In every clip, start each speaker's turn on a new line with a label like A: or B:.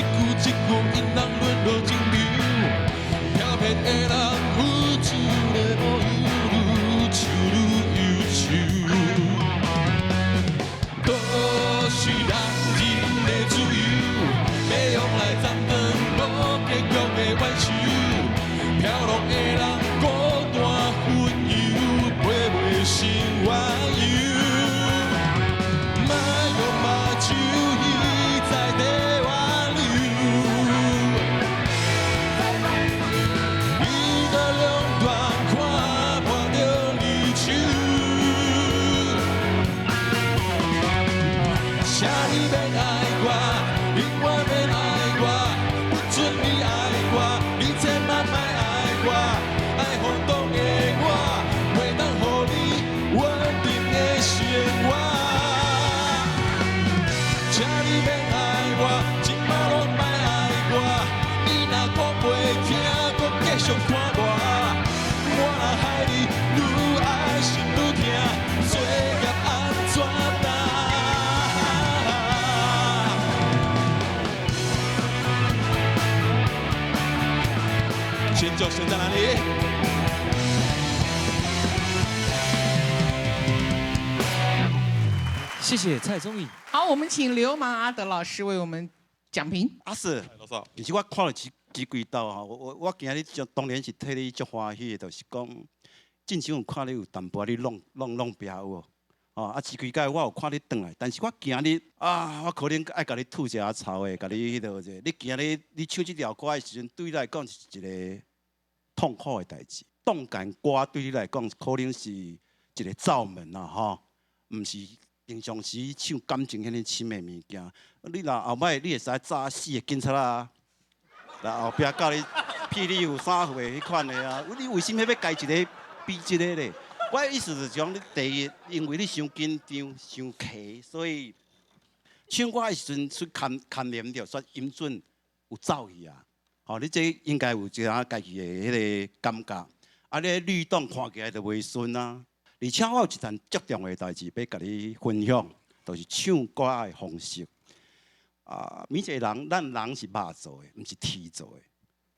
A: 句一句，𪜶人淪落情流，飘骗的人付出的模样，愈唱愈忧愁。都是人人的自由，欲用来斩断无结局的冤仇。飘浪的人孤单云游，飞袂成缘由。莫用目睭一再地挽留，你的两端看破著离愁。請你免愛我，永遠免愛我，不准你愛我，你千萬莫愛我，愛放蕩的我，袂當予你穩定的生活。請你免愛我，這擺攏莫愛我，你若講袂聽，閣繼續看我，我若害你愈愛心愈疼，罪孽按怎擔？尖叫聲在哪裡？
B: 謝謝蔡宗穎。
C: 好，我們請流氓阿德老師為我們講評。
D: 阿 Sir，其實我看了這這幾道吼，我今日就當然是替你足歡喜的，就是講，進前有看你有淡薄仔咧弄弄弄壁有無？哦，啊，這幾屆我有看你轉來，但是我今日啊，我可能愛共你吐一下槽的，共你彼落者。你今日你唱這條歌的時陣，對你來講是一個痛苦的代誌。動感歌對你來講，可能是一個罩門啦，吼，毋是平常時唱感情遐爾深的物件。你若後擺你會使紮四個警察啊，來後壁教你霹靂有三歲彼款的啊，你為啥物欲共一個比這個咧？我的意思是講，你第一，因為你傷緊張、傷騎，所以唱歌的時陣出牽牽連著，煞音準有走去啊。吼，你這應該有一寡家己的彼個感覺。啊，你律動看起來就袂順啊。而且我有一件足重要的代誌欲共你分享，就是唱歌的方式。啊，每一個人，咱人是肉做的，毋是天做的，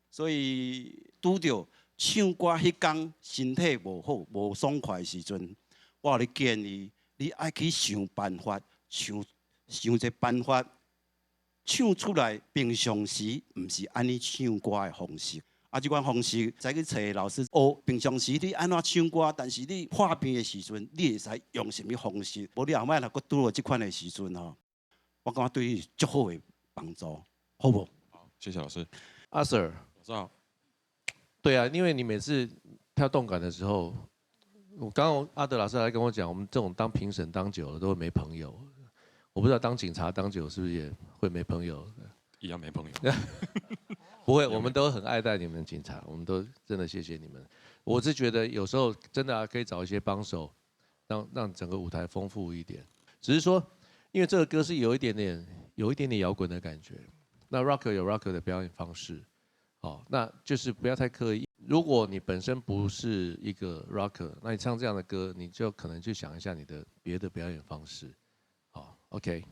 D: 所以拄著唱歌彼工身體無好、無爽快的時陣，我予你建議，你愛去想辦法，想想一個辦法，唱出來。平常時毋是按呢唱歌的方式。啊，這款方式再去揣老師學。平常時你按怎唱歌，但是你破病的時陣，你會使用啥物方式？無你後擺若閣拄著這款的時陣吼，我感覺對你足好的幫助，好無？
E: 好，謝謝老師。
F: 阿 Sir，
E: 老師好。
F: 對啊，因為你每次跳動感的時候，我剛剛阿德老師來跟我講，我們這種當評審當久了都會沒朋友。我不知道當警察當久是不是也會沒朋友？
E: 一樣沒朋友。
F: 不會，我們都很愛戴你們警察，我們都真的謝謝你們。我是覺得有時候真的可以找一些幫手，讓整個舞台豐富一點。只是說，因為這個歌是有一點點搖滾的感覺，那 rocker 有 rocker 的表演方式，哦，那就是不要太刻意。如果你本身不是一個 rocker，那你唱這樣的歌，你就可能去想一下你的別的表演方式。好，OK。